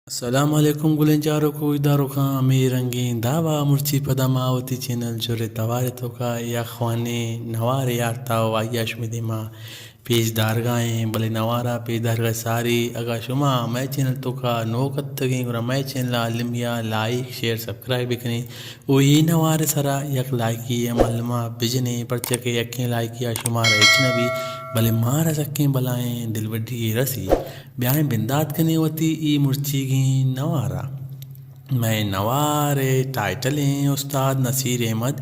السلام علیکم گلیں چاروک و گوشداروکاں، ہمے رنگیں داب ءَ مرچی پدا ما وتی چینل چرے توار ءِ توکا یک خوانیں نوارے آرتا و آئی ءَ شمے دیما پیش دارگا ایں، بلے نوار ءِ پیش دارگ ءَ ساری اگاں شما مئے چینل توکا نوک اتگیں گڑا مئے چینل ءَ المی ءَ لائک، شیئر، سبسکرائب بکنیں و اے نوار ءِ سرا یک لائکی ہم الما بجنیں، پرچا کہ یکیں لائکی ءَ شمارا ہچ نہ بی، بلے مارا سکیں بلائیں دلبڈی یے رسی۔ بیائیں بندات کنیں وتی اے مرچیگیں نوار ءَ۔ مئے نوار ءِ ٹائٹل ایں استاد نصیر احمد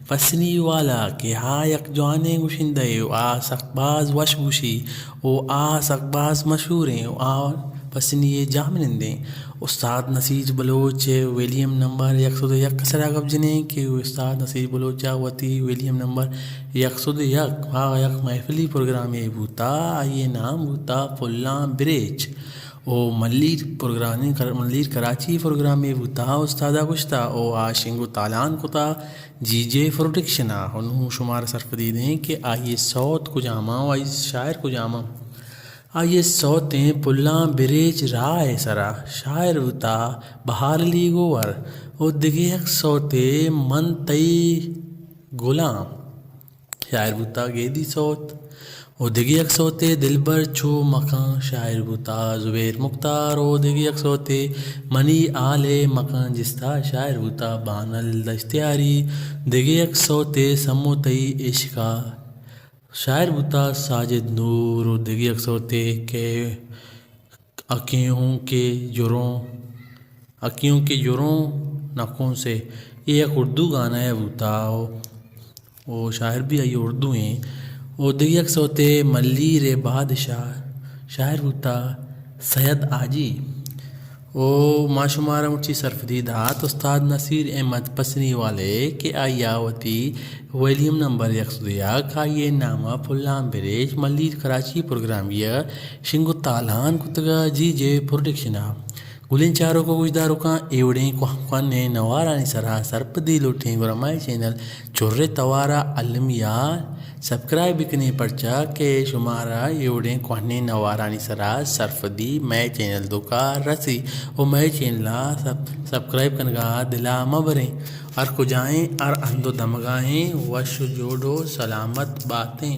پسنی والا کہ آ یک جوانیں گشندہ ے و آ سک باز وش گوشی و آ سک باز مشہوریں و آ پسنی ءِ جاہمنندیں۔ استاد نصیر بلوچ ءِ ویلیم نمبر یک سد و یک ءِ سرا گپ جنیں کہ استاد نصیر بلوچ ءَ وتی ویلیم نمبر یک سد و یک ءَ یک محفلی پروگرامے بوتا، آئی ءِ نام بوتا پلاں بریچ و ملیر پروگرامے کر-، ملیر کراچی پروگرامے بوتا، استاد ءَ گوشتا و آ شنگ و تالان کتا جی جے پروڈکشن ءَ۔ و نوں شمارا سرپدی دیں کہ آئی ءِ سوت کجام ءَ و آئی ءِ شاعر کجام ءَ۔ آئی ءِ سوتیں پلاں بریچ راہ ءِ سرا، شاعر بوتا بہار علی گوہر و دگہ یک سوتے من تئی گلام، شاعر بوتا گیدی سوت و دگہ یک سوتے دلبر چو مکاں، شاعر بوتا زبیر مختار و دگہ یک سوتے منی آل ءِ مکاں جستا، شاعر بوتا بانل دشتیاری، دگہ یک سوتے سمو تئی عشقا، شاعر بوتا ساجد نور و دگہ یک سوتے کہ اکیوں کے جروں، اکیوں کے جروں نکوں سے، اے یک اردو گانا ءَ بوتا و، و شاعر بھی آئی اردو ایں و دگہ یک سوتے ملیر ءِ بادشاہ، شاعر بوتا سید حاجی۔ و ما شمارا مرچی سرپدی دات استاد نصیر احمد پسنی والے کہ آئی ءَ وتی ویلیم نمبر یک سد و یک، آئی ءِ نام ءَ پلاں بریچ ملیر کراچی پروگرامے ءَ شنگ و تالان کتگ ءَ جی جے پروڈکشن ءَ۔ گلیں چاروک و گوشداروکاں، اے وڑیں کوہ-، کوہنیں نوارانی سرا سرپدی لوٹیں گڑا مئے چینل چرے توار ءَ المی ءَ سبسکرائب بکنیں، پرچا کہ شمارا اے وڑیں کوہنیں نوارانی سرا سرپدی مئے چینل توکا رسی و مئے چینل ءَ سب-، سبسکرائب کنگا دلا مہ بریں۔ ہر کجائیں، ہر ہند و دمگائیں، وش و جوڑ و سلامت باتیں۔